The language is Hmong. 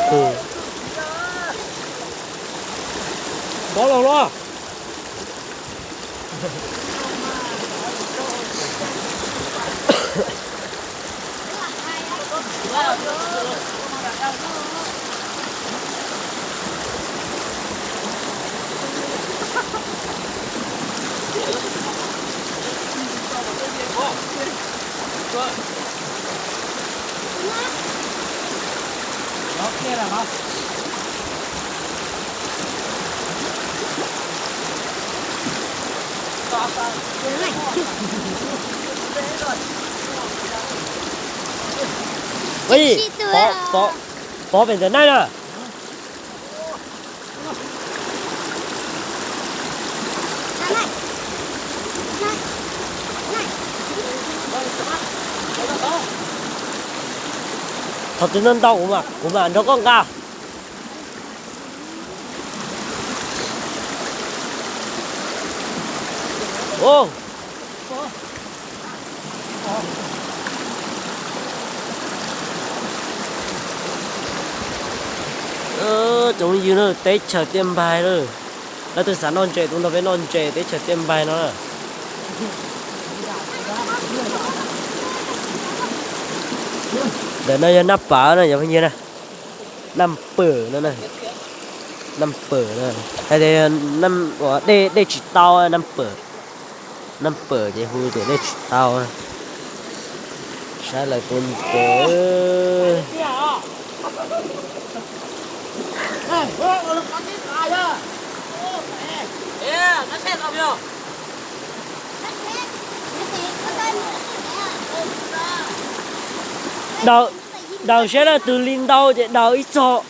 Tus, pov los los. Pov, pov, pov pem ntawm na. Thaum twg ntau ntau kuv mam, kuv mam nrog koj nqa. Cov phooj ywg na, teb chaws Tiaj Npaig na. Leej twg xav noj ntses tuaj nrog peb noj ntses teb chaws Tiaj Npaig no na. Ntawm no yog Naj Pawm na cov phooj ywg na. Naj Pawm no na. Naj Pawm no. Hais tias dej, dej tsis tau Naj Pawm. Naj Pawm ces hu tias dej tsis tau. Saib lawv tua ntses. Daws, daws saib leej twg li ntau ces daws ib txog.